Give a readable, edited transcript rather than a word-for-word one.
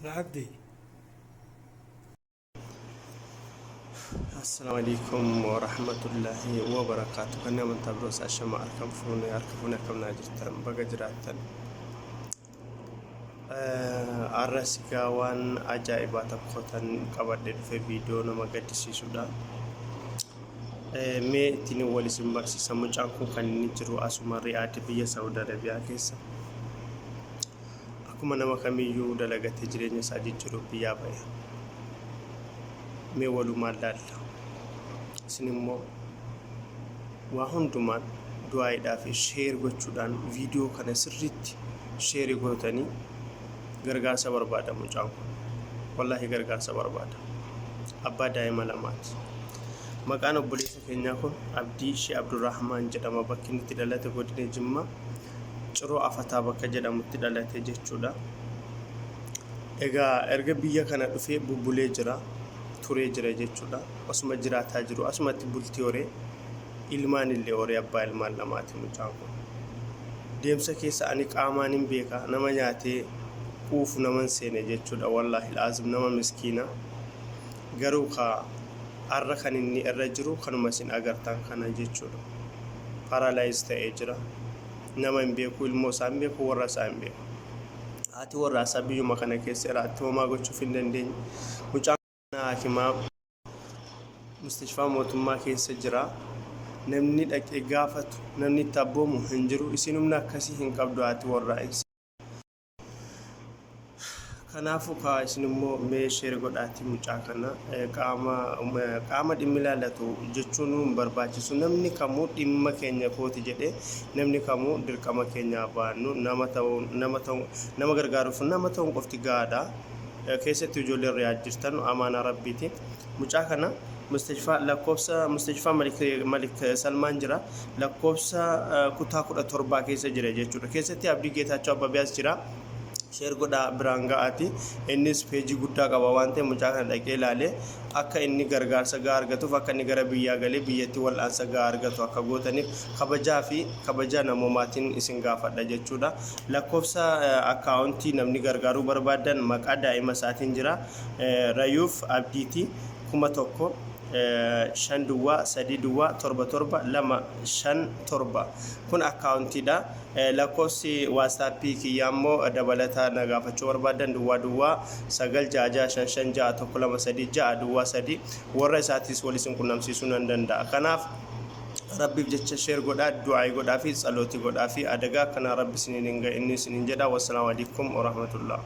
Alcabdi. Assalaamu alaikum warahmatullaahi wabarakaatu. Kanneen amantaa biroos ashama harka fuune harka fuune akkam naa jirtan baga jiraattan. Har'as egaa waan ajaa'ibaa tokko tan qabadhe dhufe viidiyoo nama gaddisiisudha. Mee ittiin wal isin barsiisa mucaan kun kan inni jiru asuma Riyaad biyya Saawud Arabiyaa keessa. Akkuma nama kamiyyuu dalagatee jireenya isaa jijjiiruuf biyyaa ba'e. Mee walumaan laalla. Isin immoo waa hundumaan du'aayiidhaa fi share gochuudhaan viidiyoo kana sirriitti share gootanii gargaarsa barbaada mucaan kun. Wallaahi gargaarsa barbaada. Abbaa daa'ima lamaati. Maqaan obboleessa keenyaa kun Abdii Shee Abdurrahmaan jedhama. Bakki inni itti dhalate godina Jimmaa Ciroo Afataa bakka jedhamutti dhalate jechuudha. Egaa erga biyya kana dhufee bubbulee jira, turee jira jechuudha. Osuma jiraataa jiru asumatti bultii horee ilmaan illee horee abbaa ilmaan lamaati mucaan kun. Deemsa keessa ani qaamaan hin beeka nama nyaatee quufu naman seene jechuudha. Wallaahi laazim nama miskiina. Garuu ka har'a kan inni irra jiru kanuma isin agartan kana jechuudha. Paralyze ta'ee jira. Nama hin beeku, ilmoo isaa hin beeku, warra isaa hin beeku. Haati warraa isaa biyyuma kana keessa jiraatti homaa gochuuf hin dandeenye. Mucaan mana hakimaa mustashfaa mootummaa keessa jira. Namni dhaqee gaafatu, namni itti abboomu hin jiru. Isin humna akkasii hin qabdu haati warraa. Kanaafuu kaa isin immoo mee share godhaatii mucaa kana qaama qaama dhimmi ilaallatu jechuun hin barbaachisu. Namni kamuu dhimma keenya kooti jedhee namni kamuu dirqama keenyaa baannu nama ta'uu nama ta'uu nama gargaaruuf nama ta'uun qofti gahaadha. Keessatti ijoolleen Riyaad jirtan amaanaa rabbiiti. Mucaa kana mustashfaa lakkoofsa mustashfaa Malik Malik Salmaan jira. Lakkoofsa kutaa 17 keessa jira jechuudha. Keessatti Abdii Geetaachoo Abbabiyaas jira. Share godhaa biraan ga'aati. Innis peejii guddaa qaba waan ta'eef mucaa kana dhaqee ilaalee akka inni gargaarsa gahaa argatuuf akka inni gara biyyaa galee biyyatti wal'aansa gahaa argatu akka gootaniif kabajaa fi kabaja namoomaatiin isin gaafadha jechuudha. Lakkoofsa akkaawuntii namni gargaaruu barbaadan maqaa daa'ima isaatiin jira. Rayuuf Abdiiti 1000 5 duwwaa 3 duwwaa 7 7 2 5 7 kun akkaawuntiidha. Lakkoofsi WhatsApp kiyyaa immoo dabalata na gaafachuu barbaaddan duwwaa duwwaa 9 6 6 5 5 6 1 2 3 6 duwwaa 3 warra isaatis wal isin qunnamsiisuu nan danda'a. Kanaaf Rabbiif jecha share godhaa, du'aayi godhaa fi tsalooti godhaa fi adagaa akkanaa Rabbi isiniin hin ga'inni isiniin jedha. Wassalaamu alaikum warahmatullah.